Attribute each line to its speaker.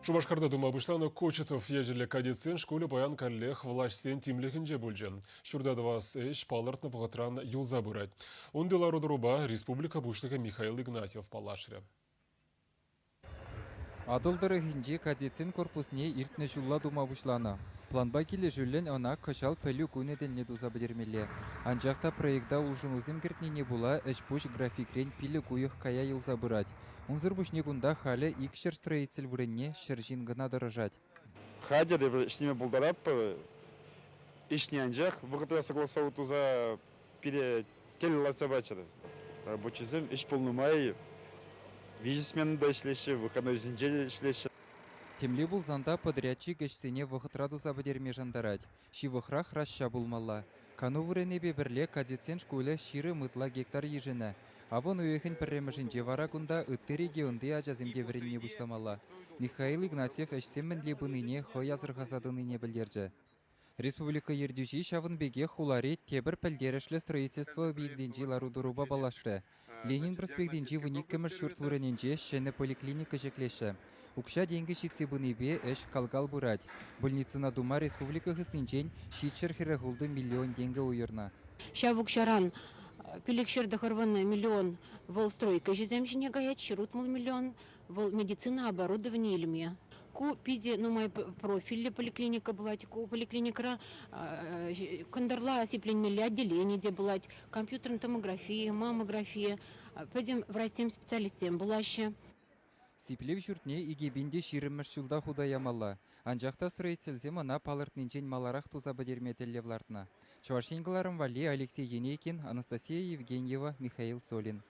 Speaker 1: Шупашкарта тума пуҫланӑ Кочетов ячӗллӗ кадетсен шкулӗ паян каллех влаҫсен тимлӗхӗнче пулчӗ. Ҫурта тӑвас ӗҫ палӑртнӑ вӑхӑтран юлса пырать. Унти лару-тӑрупа республика Пуҫлӑхӗ Михаил Игнатьев паллашрӗ.
Speaker 2: Атӑл тӑрӑхӗнчи кадетсен корпусне иртнӗ ҫулла тума пуҫланӑ. Планпа килӗшӳллӗн ӑна кӑҫал Пӗлӳ кунӗ тӗлне туса пӗтермелле. Анчах та проекта улшӑнусем кӗртнине пула ӗҫ-пуҫ графикрен 5 уйӑх кая юлса пырать. Унсӑр пуҫне кунта халӗ 200 строитель вырӑнне 100 ҫын кӑна тӑрӑшать.
Speaker 3: Хатӗр эпир ӗҫлеме пултаратпӑр. Ӗҫне анчах вӑхӑтра согласовать туса пире тӗл лартса пачӗр. Рабочисем ӗҫ пулнӑ май виҫӗ смена та ӗҫлеҫҫӗ, выходнойсенче те ӗҫлеҫҫӗ.
Speaker 2: Темле пулсан та подрядчик ӗҫсене вӑхӑтра туса пӗтерме шантарать. Ҫывӑхрах раща пулмалла. Кану вырӑнӗпе пӗрле кадетсен шкулӗ 20 ытла гектар йышӑнӗ. Авӑн уйӑхӗн пӗрремӗшӗнче вара кунта ытти регионти ачасем те вӗренме пуҫламалла. Михаил Игнатьев ӗҫсем мӗнле пынине хӑй асӑрхаса тӑнине пӗлтерчӗ. Республика ертӳҫи ҫавӑн пекех хулари тепӗр пӗлтерӗшлӗ строительство объектӗнчи лару-тӑрупа паллашрӗ. Ленин проспектӗнчи 12-мӗш ҫурт вырӑнӗнче ҫӗнӗ поликлиника ҫӗклеҫҫӗ. Укҫа-тенкӗ ҫитсе пынипе ӗҫ кал-кал пырать. Больницӑна тума республика хыснинчен 746 миллион тенкӗ уйӑрнӑ.
Speaker 4: Ҫав укҫаран 590 миллион вӑл стройка ӗҫӗсем ҫине каять, 160 миллион вӑл медицина оборудовани илме. Ку питӗ нумай профильлӗ поликлиника пулать. Ку поликлиникӑра кӑнтӑрла сипленмелли отделени те пулать, компьютерная томография, маммография, пӗтӗм врачсем, специалистсем пулаҫҫӗ.
Speaker 2: Сиплев ҫуртне 2020-мӗш ҫулта хута ямалла. Анчах та строительсем ӑна палӑртнинчен маларах туса пӗтерме тӗллев лартнӑ. Чӑваш Ен кӑларӑм валли Алексей Енейкин, Анастасия Евгеньева, Михаил Солин.